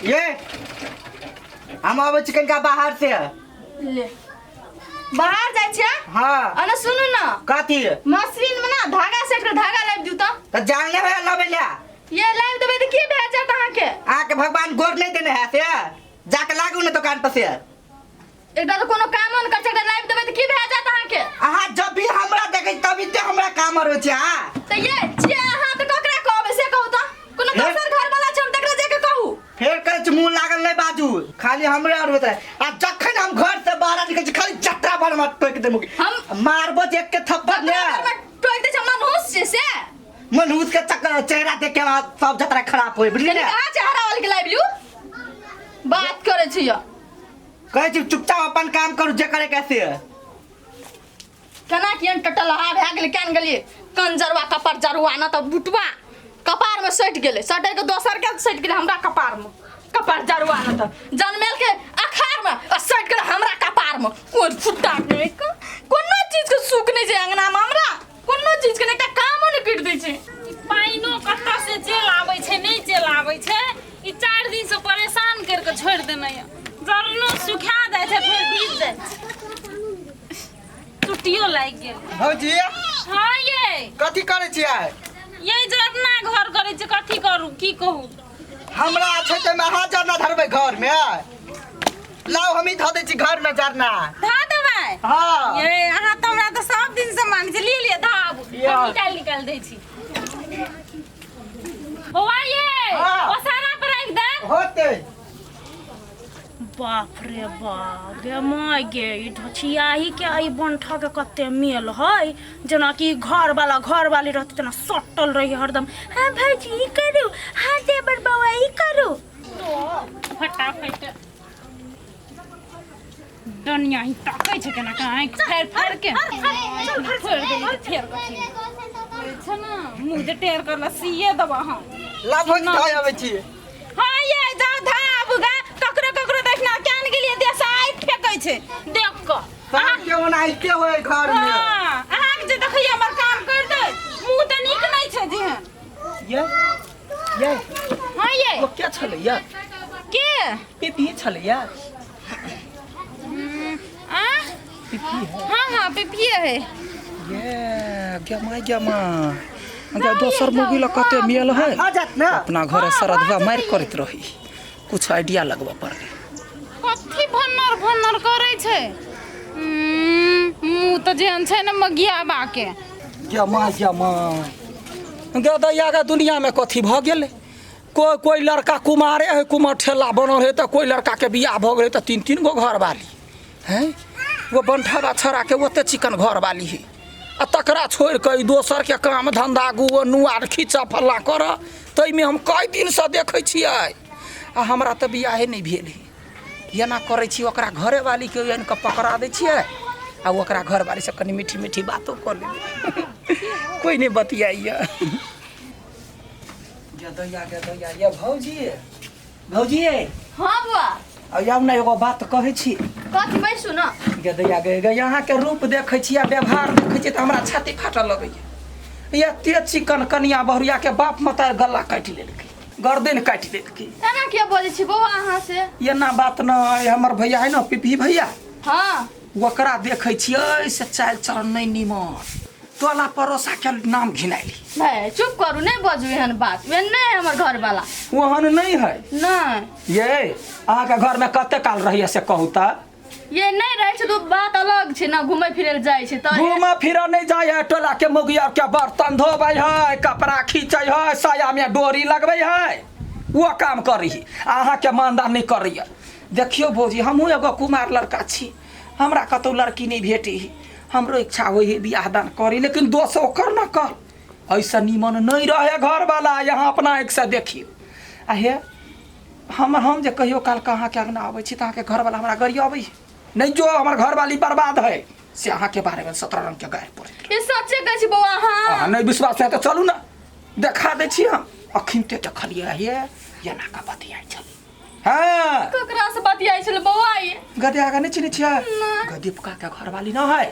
ये हम आबै छी कनिका बाहर से। ले बाहर जाइ छियै? हाँ। अने सुनू न। कथी? मशीन में ना धागा सेट कर धागा लाबि दियौ तऽ। तऽ जान लेबै लबै ले। ये लाबि देबै तऽ की भए जायत अहाँके? अहाँके भगवान गोर नहि देने है से जाके लागू ने दुकान पर से। एकटा तऽ कोनो कामो नहि करै छै, एकटा लाबि देबै तऽ की भए जायत अहाँके? अहाँ जब भी हमरा देखै छी तभी ते हमरा काम आर होइ छै। अहाँ तऽ ये छियै अहाँ तऽ ककरा कहबै से कहू तऽ? कोनो हे? दोसर घर वाला छै हम तकरा जाके कहू? फेर कहै छी मुँह लागल नहि बाजू, खाली हमरे आर होइत रहै। आ जखन हम घर से बाहर निकलै छी खाली जतरा भर हमरा टोकि देबो। हम मारबो जे एक थप्पड़ ने। टोकि दै छै मनहूस छै से। मनहूस के चक्कर चेहरा देख के हमरा सब जतरा खराब होय, बुझलियै ने? कहाँ चेहरा वाली के लाबि लियौ, बात करै छी यौ। कहै छी चुपचाप अपन काम करू जे करे के से। केना कियन टटलहा भए गेलै, केन गेलियै कंजरवा कपार जरुआ न तऽ बुटवा कपार में सटि गेलै, सटै के दोसर के सटि गेलै हमरा कपार में, कपार जरुआ न तऽ जनमेल के अखाड़ में आ सटि गेलै हमरा कपार में। कोन फुट्टा के कोनो चीज के सुख नहि छै अंगना में, हमरा कोनो चीज के नहि, एकटा कामो नहि करि दै छै। ई पानिओ कतऽ से चलि आबै छै, नहि चलि आबै छै। ई 4 दिन से परेशान करि कऽ छोड़ि देने यऽ। जरनो सुखा जाइ छै फेर भीज जाइ छै, टुटियो लागि गेल। भौजी। हाँ ये। कथी करै छियै? ये जरना घर करै छै, कथी करू की कहू। हमरा छै तऽ अहाँ जरना धरबै घर में? लाउ हम ही धऽ दै छी घर में जरना। धऽ देबै? हाँ। ये अहाँ तऽ हमरा तऽ सब दिन से मांग छी, लिए लिए धऽ आबू। हम निकालि निकालि दै छी। बौआ ये हाँ। ओसारा पर राखि दे। होतै। बाप रे बाप गे my गे, ई ढोछियाही के ई बंठा के कते मेल है, जेनाकि घर वाला घर वाली रहते तेना सटल रही हरदम। हाँ भौजी ई करू, हाँ देवर बौआ ई करू। फटाफट दुनिया ही ताकै छै केना के आँखि फाड़ि फाड़ि के चल फोड़ि देली तऽ फेर कथी छै ने मुँह जे टेढ़ करला सीए देबऽ हम। ला भौजी धऽ आबै छी। हाँ ये जाओ धा आबू गा, ककरो ककरो देखना केन गेलिए देश आँखि फेकै छै देख कऽ। सबके ओनाहिते होय घर में। हाँ, अहाँके जे देखैए हमर काम कर दे, मुँह तऽ नीक नहि छै जेहन। ये ये। हाँ ये। ओ क्या छलैया? के? पीपी छलैया। आ? पीपी है। हाँ हाँ पीपीए है। ये गमा गमा गे दोसर मुगी ल कते मेल है। आ जात ना। अपना घर सरदवा मार करत रही, कुछ आइडिया लगबऽ पड़लै। कथी भन्नर भन्नर करै छै? मुँह तऽ जेहन छै ने मगिया बाके। गमा गमा गे दैया गे, दुनिया में कथी भऽ गेलै? कोई कोई लड़का कुमारे है, कुमार ठेला बनल है, तऽ कोई लड़का के बियाह भऽ गेलै तऽ तीन तीन गो घर वाली हैं। वो बंठा छड़ा के ओते चिकन घर वाली है आ तकरा छोड़ि कऽ ई दोसर के काम धंधा गु नुआर खींचा फल्ला कर। ताहिमे हम कई दिनसँ देखै छियै आ हमरा तऽ बियाहे नहि भेल है। एना करै छी ओकरा घरे वालीके आनि कऽ पकड़ा दै छियै आ ओकरा घरवालीसँ कनि मीठी मीठी बातो कऽ लेबै, कोइ नहि बतियाइए। गे दैया गे दैया ये भौजी भौजी। हाँ बुआ। आ आउ ने एगो बात कहै छी। कथी? बैसू न। गे दैया गे गे, अहाँके रूप देखै छी आ व्यवहार देखै छी तऽ हमरा छाती फाटऽ लगैए। एते चिकन कनिया बहुरिया के बाप मतार गला काटि लेलकै, गर्दन काटि लेलकै। एना किया बजै छी बौआ अहाँ से? एना बात नहि, हमर भैया है ने पिपही भैया। हाँ। ओकरा देखै छियै से चालि चलन नहि निमन, टोला पड़ोसा के नाम घिनाइली। भाई चुप करू, नहीं बजू एहन बात, एहन नहीं है हमर घर वाला। ओहन नहीं है। नहीं। ये अहाँके घर में कते काल रहैया से कहू तऽ? ये नहीं रहै छै तऽ बात अलग छै ने, घूमै फिरै लए जाइ छै तऽ। घूमऽ फिरऽ नहीं जाइ है, टोला के मौगिया के बर्तन धोबै है, कपड़ा खींचै है, साया में डोरी लगबै है, वो काम करी। अहाँके मानदान नहीं करैया। देखियौ भौजी, हमहूँ एगो कुमार लड़का छी, हमरा कतौ लड़की नहीं भेटी, हमरो इच्छा होइ है बियाह दान करी, लेकिन दोष ओकर न कर, ऐसा नीमन नहीं रहे घर वाला। यहाँ अपना आँखि से देखियौ। आ हे हम जे कहियो काल के अहाँके अङ्गना अबै छी तऽ अहाँके घरवाला हमरा गाड़ी अबै नहीं, जो हमर घरवाली बर्बाद है से अहाँके बारे में 17 रंग के गारि पड़ैत। ई सच्चे कहै छी बौआ अहाँ? अहाँ नहीं विश्वास है तऽ चलू ने देखा दै छी। हम अखिनते देखलियै हे एना कऽ बतियाइ छल। हाँ। ककरा से बतियाइ छल बौआ ई? गदे आगा नहीं चिन्है छियै? नहि। दीपका के घरवाली न है,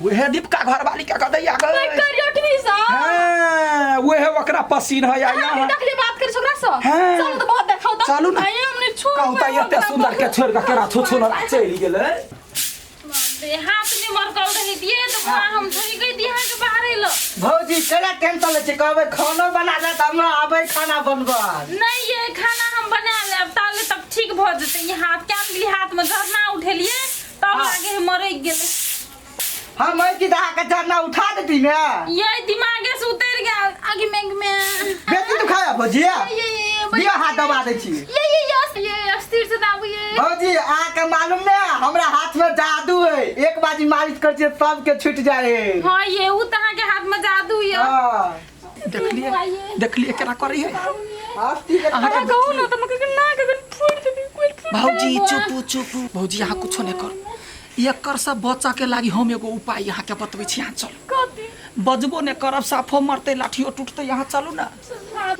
वहे दीपका घरवाली के गदैया गए। करियटनी सा। हाँ, वहे ओकरा पसीन है। अहाँ यहाँ देखली बात करै छौ ओकरा से? हाँ। चलू तऽ बहुत देखाउ तऽ। चलू ना आइए हमने छोड़ कहू तऽ एते सुंदर के छोड़ के केना छुछुन चलि गेलै। बाप रे, हाथ में मरकल रही दिए तो बौआ हम थोड़ी गई दिया के बाहर एलो। भौजी केना टेंशन लै छी, कहबै खानो बना दे तऽ हमरा आबै खाना बनबऽ। नहीं ये खाना हम बना लेब ताले तब ठीक भ जेतै। ई हाथ क्या गेली, हाथ में झरना उठेलिए तब लागे है मरैक गेलै। हम एहि की अहाँके झरना उठा देती ने। ये दिमागे से उतर गेल आगे में में। बेसी दुखाया भौजी? ये दियौ हाथ दबा दै छी। ये अस्थिर से दाबू ये। भौजी अहाँके मालूम ने हमरा हाथ में जादू है, एक बाजी मालिश कर छियै सबके छूट जाए है। हाँ ये उ त अहाँ के हाथ में जादू ये। हाँ। देखलिए देखलिए केना करै है। अस्थिर अहाँके कहू ना त मके ना के फूट देबी कोई फूट। भौजी चुप चुप, भौजी अहाँ कुछो नहि करू, एकर सब बच्चा के लागी हम एगो उपाय अहाँ के बतबै छी, अहाँ चलू। कथी? बजबो नहि करब, साफो मरतै लाठियो टूटतै, अहाँ चलू ना।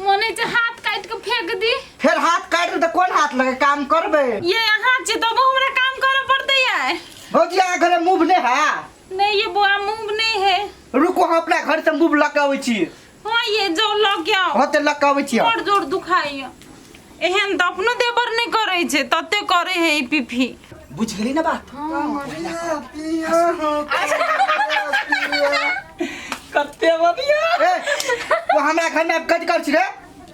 मने जे हाथ काट के फेंक दी। फेर हाथ काट दे तऽ कोन हाथ लगे काम करबै? ये अहाँ छी तबो हमरा काम करे पड़तै यार। भौजी अहाँ घरे मूव नहि है? नहीं ये बुआ मूव नहीं है। रुको हम अपना घर से मूव लऽ के अबै छी। हाँ ये जो लऽ के आओ। हाँ तऽ लऽ के अबै छी हम। बड़ जोर दुखाइया। एहन तऽ अपनो देवर नहि करै छै तते करै है ई पीफी। बुझि गेली ना बात? कते बढ़िया। ए, वो हमरा घर में कथी कर छी रे?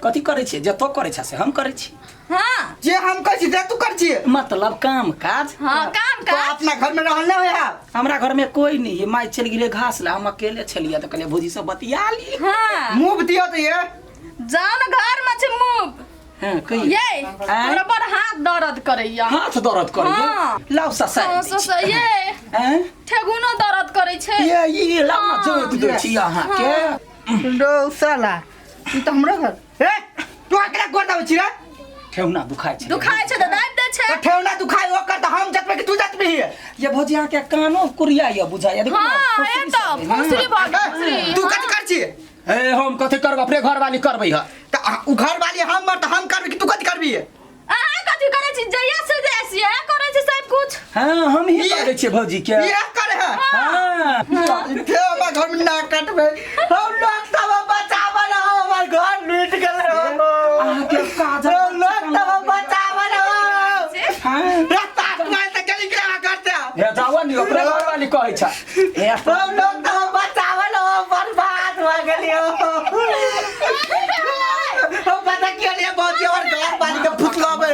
कथी करै छियै? जे तो करै छ से हम करै छी। हाँ जे हम कहै छी से तू कर छी। मतलब काम काज। हाँ काम तो काज। अपना घर में रहल नहीं होय। हमरा घर में कोई नहीं है, माय चलि गेलै घास ला, हम अकेले छलियै तऽ कहलियै भौजी सब बतिया ली। हाँ मूव दियो तो ये। जान घर में छै मूव। हाँ कहियौ। ये हमरा बड़ हाथ दर्द करैया। हाथ दर्द करैया? हाँ। लाउ ससारि हाँ, दै छी। ये आँय? ठेगुनो दर्द करै छै। ये ई लाउ ना जोति दै छी अहाँके। रो साला ई तऽ हमरो घर। ए तू अकेला गोर दाबै छी रे? ठेहुना दुखाइ छै। दुखाइ छै तऽ दाबि दै छै। तऽ ठेहुना दुखाइ ओकर तऽ हम जतबे कि तू जतबी। ये भौजी अहाँके कानो कुरिया ये बुझाइया। देखू ना, हाँ, ए फुसरी तऽ सब है ना। फुसरी भऽ गेल, ए, फुसरी। तू कथी कर छी? ए हम कथी करब, अपने घर वाली करबै ह। तऽ उ घर वाली हम मर तऽ हम करबै कि तू कथी करबी? अहाँ कथी करै छी? जहिया से जाइ छी, इएह करै छी सब कुछ। हाँ हम ही करै छियै भौजी के। इएह करे है। हाँ। थे हमर घर में ना कटबै, हम लोग सब बचावल हो, हमर घर लूट गेल हो। अहाँके काज हम लोग सब बचावल हो। हाँ। रास्ता तुम्हारे से चली गया करते। हे जाओ नी अपने घर वाली कहै छ। हे हम लोग सब बचावल हो, बर्बाद हो गेलियो। हम पता किया नहीं भौजी और घर वाली के फुसलाबै।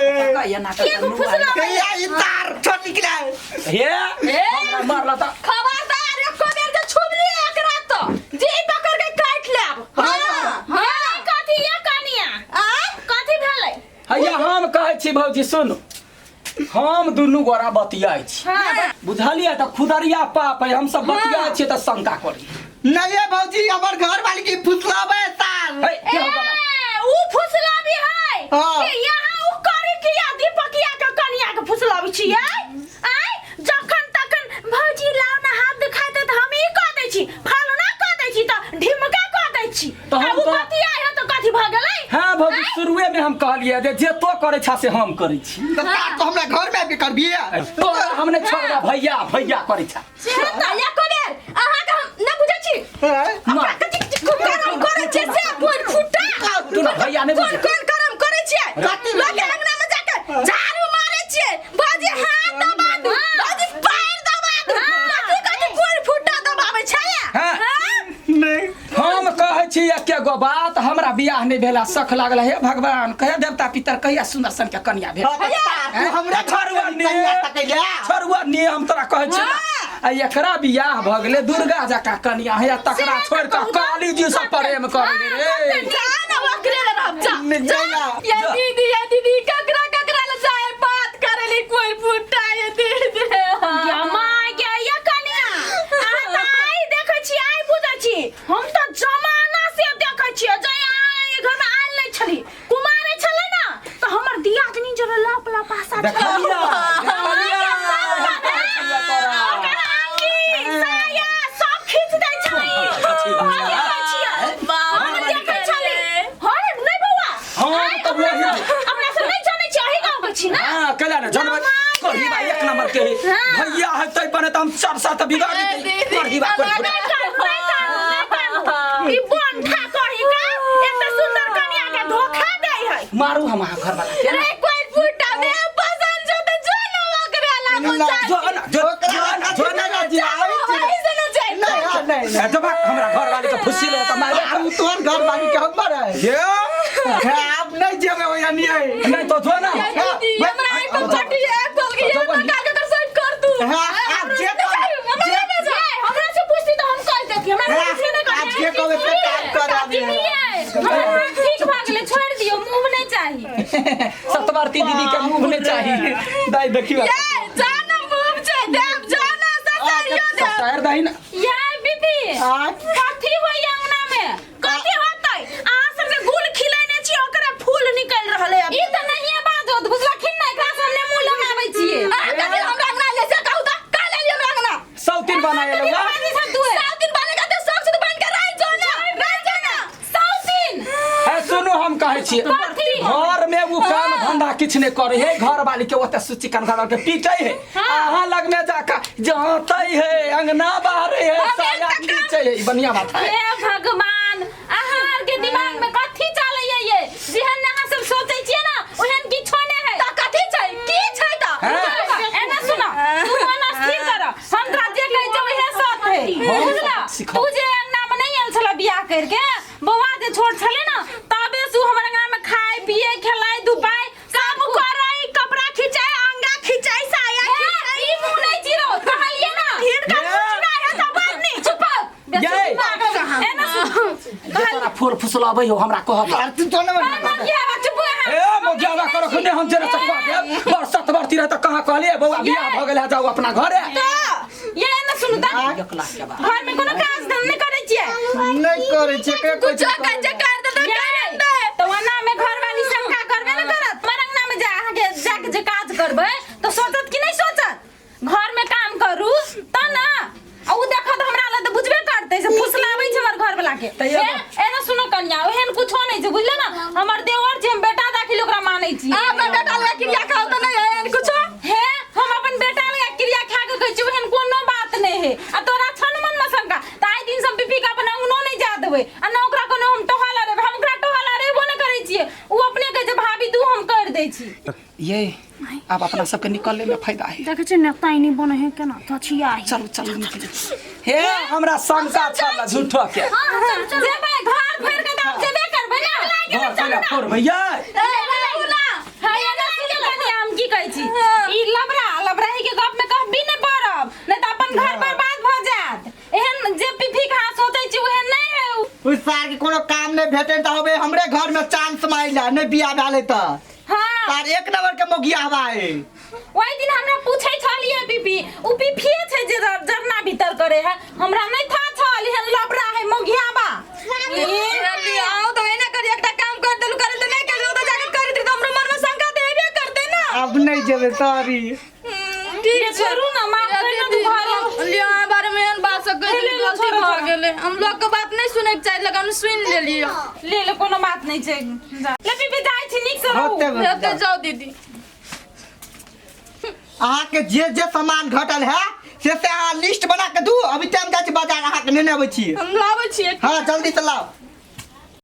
के फुसलाबै? या ई तार छोड़ निकला। हे हमरा मारला त खबरदार एको बेर जे छुबली एकरा तऽ जी पकड़ के काटि लेब। हाँ हाँ कथी ये कनिया? आँय? कथी भेलै? हैया हम कहै छी भौजी सुनू, हम दुनू गोरा बतियाइ छी। हाँ। बुझलियै तऽ खुदरिया पाप है, हम सब बतियाइ छियै तऽ शंका करी। नहीं है भौजी हमर घर वाली के फुसलाबै तार। हे, के हो गला? ए, उ फुसलाबी है। हाँ। कि यहाँ उ करी किया दीपकिया के कनिया के फुसलाबी छियै? आँय, जखन तखन भौजी लाउ ना हाथ दुखाइ तऽ हम ई कह दै छी, फलना कह दै छी तऽ ढिमका कह दै छी। तऽ हम आ उ तऽ- बतियाइ है तऽ कथी भऽ गेलै? हाँ भौजी शुरुए में हम कहलियै जे जे तो करै छा से हम करै छी। तऽ तार तो हमरा घर में आबि के करबियै। तोरा हम नहि छोड़बै, भैया भैया करै छा। से तऽ एको बेर अहाँके हम नहि बुझै छी। मार। कथी करम करै छियै से कोन फुटा? तू ना भैया नहि कोन बुझै। कोन करम करै छियै? कथी लोक के अंगना में जाके झाड़ू मारै छियै, भौजी हाथ दबा दू, भौजी पैर दबा दू, कथी कथी कोन फुटा दबाबै छै? हाँ। हाँ? नहीं। हम कहै छी एके गो बात, हमरा बियाह नहि भेला सख लागल हे भगवान, कहे देवता पितर कहिया सुंदर सन के कन्या भेल। हाँ, तऽ तार तू हमरा घर छोड़ुआ में ने, कन्या तकैला। छोड़ुआ ने, हम तोरा कहै छी ना, आ एकरा बियाह भऽ गेलै दुर्गा जकाँ कन्या है, तकरा छोड़ि कऽ काली जी से प्रेम करै रे। जा ना ओकरे लग रहब, जा, नहीं, जा। जा। ये दीदी, ये दीदी, ककरा ककरा लग जाए बात करे ली कोई फुटा ये दीदी। या माय गे, ये कनिया, अहाँ तऽ आइ देखै छी, आइ बुझै छी। हम तऽ जमाना से देखै छियै, जै अहाँ एहि घरमे आयल नहि छली, कुमारे छलै ने, तऽ हमर दियादनी जरे लप लपासा छलै। देखलियै, देखलियै, तोरा। ओकर आंगी, साया सब खींच दै छलै। हम देखै छियै, हम देखै छली। हँ रे, नहि बौआ, हम आइ तऽ अपना वही- सब- अपना सब नहि जनै छियै, अही गाँवके छी ने? हाँ, कैला ने जानवर करही बा एक नंबर के है। भैया है तै बने त हम चार सात बिगाड़ देते करही बा कोई नहि कानू, नहि कानू, नहि कानू। ई बंठा कही का एते सुंदर कन्या के धोखा दै है। मारू हम अहाँ घर वाला के। रे ए, जब हमरा घर वाली के फुसी ले त मारे आब तोहर घर वाली के हमर है ये आब नहीं जेबे ओया नहीं नहीं तो जो ना दीदी हमरा एक पर चटी एक बोल के ये ना काल कर सब कर तू हाँ, आप जे हमरा जे- नहीं जाए हमरा से पूछती तो हम कह देती हमरा से पूछबे नहीं आप करी जे कहबे से काम करा दे हमर हाथ ठीक भऽ गेलै छोड़ि दियौ मुँह नहि चाही सतवर्ती दीदी के मुंह नहीं चाहिए दाई देखियो ये जाना मुंह छै देव जाना ससरियो देव ससैर दही ना ये बीबी हाँ। कथी होइए अंगना में कथी होतै अहाँ सबके गुल खिलेने छी ओकरे फूल निकलि रहल है ई तऽ नहिये बाजत बुझलखिन ने एकरा से हमने मुँह लगाबै छियै अहाँ कथी हमरा अंगना ले से कहू त का ले लियो हमरा अंगना सौतीन बनाए लौला बाजै सब तू सात दिन बनेगा तो सब से बन के रह जो ना रह जो ना सौतीन ए सुनू हम कहै छियै कथी? घर में वो काम धंधा किछ नहीं करे है घर वाली के ओते सुची कन घर के पीटै है अहाँ लग में जाकर जातै है अंगना बाहरे है हम साया एक खींचै है ई बढ़िया बात है हे भगवान अहाँ आर के दिमाग में कथी चलैया ये जेहन अहाँ सब सोचै छियै ना ओहन किछो नहि है त कथी छै की छै त हैं? एना सुन तू मन स्थिर कर हम तोरा जे कहै छियौ उहे सत है बुझला सिखाओ। तू जे अंगना में नहीं आयल छला बियाह करके बौआ जे छोट छले ना तबे से उ हमर अंगना में खाए पिए खेलाए धुपाए सब करै कपड़ा खिंचाई अंगा खिंचाई साया खिंचाई ई मुंह नहीं चिरो कहलिए ना हिनका ये। कुछ नहीं है तो बात नहीं चुप ये। एना सुन जे तोरा फूल फुसलाबै हो हमरा कहब अरे तू तो ना ना ये चुप अहाँ ए मोगियावा करो खुने हम जरा चकवा देब बड़ सतवर्ती रहे त कहाँ कहलिए बौआ बियाह भऽ गेल है जाउ अपना घरे ये एना सुन त एक लाख के बाद घर में कोनो काज धाम नहीं करै छियै नहीं करे छै एकरे कोई कुछ कर जे कर दे त ये, कर दे तऽ ओना में घरवाली शंका करबे ने करत हमर अंगना में जा अहाँके जाके जे काज करबै तऽ सोचत कि नहि सोचत घर में काम करू तऽ ना आ उ देखत हमरा लग तऽ बुझबे करतै से फुसलाबै छै हमर घरवला के तऽ एगो- एना सुनो कन्या ओहन कुछो नहि छै बुझले ना हमर देवर छै हम बेटा दाखिल ओकरा मानै छी अपना बेटा लगा क्रिया खाओ त नहीं है कुछ हे हम अपन बेटा लगा क्रिया खा के कहै छी ओहन कोनो बात नहि है आ तोरा छन मन में शंका तऽ आइ दिन से हम बीपी के अपन अंगनो नहि जा देबै आ न ओकरा कोनो हम टहल अरेबै हम ओकरा टहल अरेबो नहि करै छियै उ अपने कहै छै भाभी तू हम कर दै छी ये आब अपना सबके निकलने में फायदा है देखै छियै ने ताइनी बनै है केना धछिया है चलू चलू निकलू हे हमरा शंका छल झूठो के जेबै घर भरि के तऽ आब जेबे करबै ने घर चला फोड़ भैया हम की कहै छी ई लबरा लबराही के गप में कहबी नहि पड़ब नहि तऽ अपन घर बर्बाद भऽ जायत एहन जे पीपी खा सोचै छी ओहन नहि है उ। उस सार के कोनो काम नहीं भेटे त होबे हमरे घर में चांस माइला नहीं बियाह भेले त हाँ तार एक नंबर के मोगिया हवा है ओहि दिन हमरा पूछै छलियै पीपी उ पीपीए छै जे जरना भीतर करे है हमरा नहि था छल एहन लबरा है मोगियाबा आओ तो एना करी एकटा काम कर देलु करे त नहीं करलु त जाके कर दे त हमरो मन में शंका देबे करते ना अब नहीं जेबे सॉरी ठीक ये छोड़ू ना, माफ कर ना तू घरे। लियो अहाँ बारे में एहन बात सब कहि ले देली, लो, गलती छोड़ो, भऽ छोड़ो। गेलै हम लोग के बात नहीं सुनै के चाही लेकिन हम सुनि लेलियै ले ले कोनो बात नहि छै जा। ले पीपी जाइ छी नीक से रहू होते हेतै जाउ दीदी अहाँ के जे जे सामान घटल है से से अहाँ लिस्ट बना के दू अभी टाइम जाइ छी बाजार अहाँ के नेने अबै छी हम लाबै छियै हाँ जल्दी से लाओ।